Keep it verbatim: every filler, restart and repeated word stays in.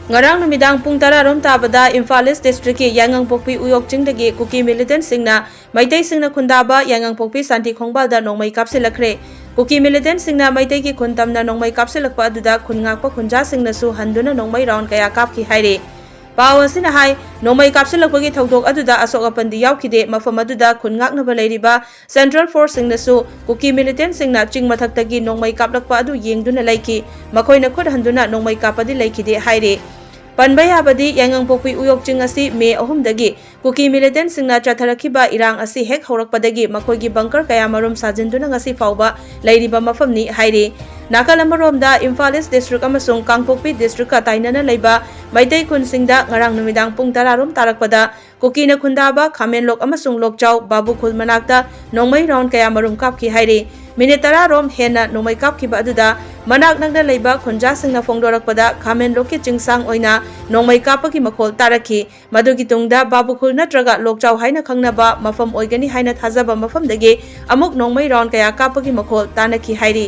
ꯉꯔꯥꯡ ꯅꯨꯃꯤꯗꯥꯡ ꯄꯨꯡ ꯇꯔꯥ ꯔꯣꯝ ꯇꯥꯕꯗ ꯏꯝꯐꯥꯜ ꯏꯁ ꯗꯤꯁꯇ꯭ꯔꯤꯛꯀꯤ ꯌꯥꯏꯉꯪꯄꯣꯛꯄꯤ ꯎꯌꯣꯛ ꯆꯤꯡꯗꯒꯤ ꯀꯨꯀꯤ ꯃꯤꯂꯤꯇꯦꯟꯠꯁꯤꯡꯅ ꯃꯩꯇꯩꯁꯤꯡꯅ ꯈꯨꯟꯗꯥꯕ ꯌꯥꯏꯉꯪꯄꯣꯛꯄꯤ ꯁꯥꯟꯇꯤ ꯈꯣꯡꯕꯥꯜꯗ ꯅꯣꯡꯃꯩ ꯀꯥꯞꯁꯤꯜꯂꯛꯈ꯭ꯔꯦ꯫ ꯀꯨꯀꯤ ꯃꯤꯂꯤꯇꯦꯟꯠꯁꯤꯡꯅ ꯃꯩꯇꯩꯒꯤ ꯈꯨꯟ ꯇꯝꯅ ꯅꯣꯡꯃꯩ ꯀꯥꯞꯁꯤꯜꯂꯛꯄ ꯑꯗꯨꯗ ꯈꯨꯟ ꯉꯥꯛꯄ ꯈꯨꯟꯖꯥꯁꯤꯡꯅꯁꯨ ꯍꯟꯗꯨꯅ ꯅꯣꯡꯃꯩ ꯔꯥꯎꯟ ꯀꯌꯥ ꯀꯥꯞꯈꯤ ꯍꯥꯏꯔꯤ꯫ ꯄꯥꯎ ꯑꯁꯤꯅ ꯍꯥꯏ, ꯅꯣꯡꯃꯩ ꯀꯥꯞꯁꯤꯜꯂꯛꯄꯒꯤ ꯊꯧꯗꯣꯛ ꯑꯗꯨꯗ ꯑꯁꯣꯛ ꯑꯄꯟꯗꯤ ꯌꯥꯎꯈꯤꯗꯦ꯫ ꯃꯐꯝ ꯑꯗꯨꯗ ꯈꯨꯟ ꯉꯥꯛꯅꯕ ꯂꯩꯔꯤꯕ ꯁꯦꯟꯇ꯭ꯔꯦꯜ ꯐꯣꯔꯁꯁꯤꯡꯅꯁꯨ ꯀꯨꯀꯤ ꯃꯤꯂꯤꯇꯦꯟꯠꯁꯤꯡꯅ ꯆꯤꯡ ꯃꯊꯛꯇꯒꯤ ꯅꯣꯡꯃꯩ ꯀꯥꯞꯂꯛꯄ ꯑꯗꯨ ꯌꯦꯡꯗꯨꯅ ꯂꯩꯈꯤ꯫ ꯃꯈꯣꯏꯅ ꯈꯨꯠ ꯍꯟꯗꯨꯅ ꯅꯣꯡꯃꯩ ꯀꯥꯞꯄꯗꯤ ꯂꯩꯈꯤꯗꯦ ꯍꯥꯏꯔꯤ꯫ ꯄꯟꯕ ꯌꯥꯕꯗꯤ, ꯌꯥꯏꯉꯪꯄꯣꯛꯄꯤ ꯎꯌꯣꯛ ꯆꯤꯡ ꯑꯁꯤ ꯃꯦ ꯑꯍꯨꯝꯗꯒꯤ ꯀꯨꯀꯤ ꯃꯤꯂꯤꯇꯦꯟꯠꯁꯤꯡꯅ ꯆꯠꯊꯔꯛꯈꯤꯕ ꯏꯔꯥꯡ ꯑꯁꯤ ꯍꯦꯛ ꯍꯧꯔꯛꯄꯗꯒꯤ ꯃꯈꯣꯏꯒꯤ ꯕꯪꯀꯔ ꯀꯌꯥ ꯃꯔꯨꯝ ꯁꯥꯖꯤꯟꯗꯨꯅ ꯉꯁꯤ ꯐꯥꯎꯕ ꯂꯩꯔꯤꯕ ꯃꯐꯝꯅꯤ ꯍꯥꯏꯔꯤ꯫ ꯅꯥꯀꯜ ꯑꯃꯔꯣꯝꯗ, ꯏꯝꯐꯥꯜ ꯏꯁ ꯗꯤꯁꯇ꯭ꯔꯤꯛ ꯑꯃꯁꯨꯡ ꯀꯥꯡꯄꯣꯛꯄꯤ ꯗꯤꯁꯇ꯭ꯔꯤꯛꯀ ꯇꯥꯏꯅꯅ ꯂꯩꯕ ꯃꯩꯇꯩ ꯈꯨꯟꯁꯤꯡꯗ ꯉꯔꯥꯡ ꯅꯨꯃꯤꯗꯥꯡ ꯄꯨꯡ ꯇꯔꯥ ꯔꯣꯝ ꯇꯥꯔꯛꯄꯗ ꯀꯨꯀꯤꯅ ꯈꯨꯟꯗꯥꯕ ꯈꯥꯃꯦꯟꯂꯣꯛ ꯑꯃꯁꯨꯡ ꯂꯣꯛꯆꯥꯎ ꯕꯥꯕꯨꯈꯨꯜ ꯃꯅꯥꯛꯇ ꯅꯣꯡꯃꯩ ꯔꯥꯎꯟ ꯀꯌꯥ ꯃꯔꯨꯝ ꯀꯥꯞꯈꯤ ꯍꯥꯏꯔꯤ꯫ ꯃꯤꯅꯤꯠ ꯇꯔꯥ ꯔꯣꯝ ꯍꯦꯟꯅ ꯅꯣꯡꯃꯩ ꯀꯥꯞꯈꯤꯕ ꯑꯗꯨꯗ ꯃꯅꯥꯛ ꯅꯛꯅ ꯂꯩꯕ ꯈꯨꯟꯖꯥꯁꯤꯡꯅ ꯐꯣꯡꯗꯣꯔꯛꯄꯗ ꯈꯥꯃꯦꯟꯂꯣꯛꯀꯤ ꯆꯤꯡꯁꯥꯡ ꯑꯣꯏꯅ ꯅꯣꯡꯃꯩ ꯀꯥꯞꯄꯒꯤ ꯃꯈꯣꯜ ꯇꯥꯔꯛꯈꯤ꯫ ꯃꯗꯨꯒꯤ ꯇꯨꯡꯗ ꯕꯥꯕꯨꯈꯨꯜ ꯅꯠꯇ꯭ꯔꯒ ꯂꯣꯛꯆꯥꯎ ꯍꯥꯏꯅ ꯈꯪꯅꯕ ꯃꯐꯝ ꯑꯣꯏꯒꯅꯤ ꯍꯥꯏꯅ ꯊꯥꯖꯕ ꯃꯐꯝꯗꯒꯤ ꯑꯃꯨꯛ ꯅꯣꯡꯃꯩ ꯔꯥꯎꯟ ꯀꯌꯥ ꯀꯥꯞꯄꯒꯤ ꯃꯈꯣꯜ ꯇꯥꯅꯈꯤ ꯍꯥꯏꯔꯤ꯫